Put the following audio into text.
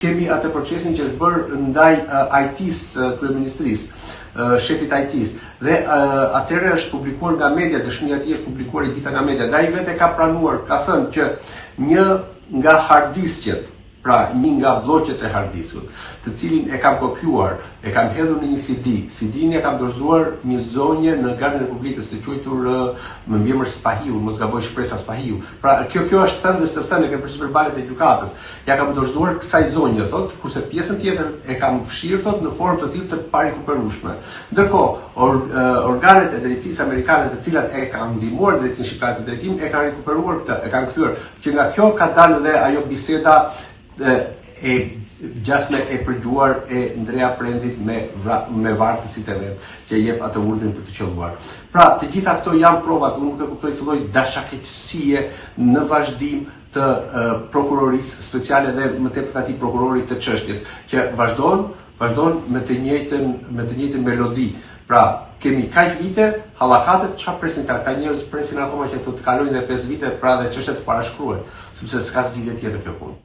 Kemi atë procesin që është bërë ndaj IT-së së kryeministrisë, shefit të IT-së dhe atëherë është publikuar nga media, dëshmia e tij është publikuar e gjitha nga media. Dhe ai vetë e ka pranuar, ka thënë që një nga hard disqet, pra një nga blloqet e hard diskut, të cilin e kam kopjuar, e kam hedhur në një CD, CD-n ia kam dorëzuar një zonje në Gardën e Republikës të quajtur me mbiemër Spahiu, mos gaboj Shpresa Spahiu. Pra kjo kjo është thënë dhe stërthënë, e kemi procesverbalet e gjykatës. Ia kam dorëzuar kësaj zonje, thotë, kurse pjesën tjetër e kam fshirë, thotë, në formë të tillë të parikuperueshme. Ndërkohë, or, organet e drejtësisë amerikane të cilat e kanë ndihmuar drejtësinë shqiptare në drejtim e kanë rikuperuar këtë, e kanë kthyer. Që nga kjo ka dalë dhe ajo biseda e, e gjasme e përgjuar e Ndrea Prendit me vra, me vartësit e vet, që e jep atë urdhrin për të qëlluar. Pra, të gjitha këto janë provat, unë nuk e kuptoj këtë lloj dashakeqësie në vazhdim të prokurorisë speciale dhe më tepër të atij prokurorit të çështjes, që vazhdon, vazhdon me të njëjtën me të njëjtën melodi. Pra, kemi kaq vite, hallakatet, çfarë presin këta? Këta njerëz presin akoma që të të kalojnë dhe 5 vite, pra dhe çështja të parashkruhet, sepse s'ka zgjidhje tjetër kjo punë.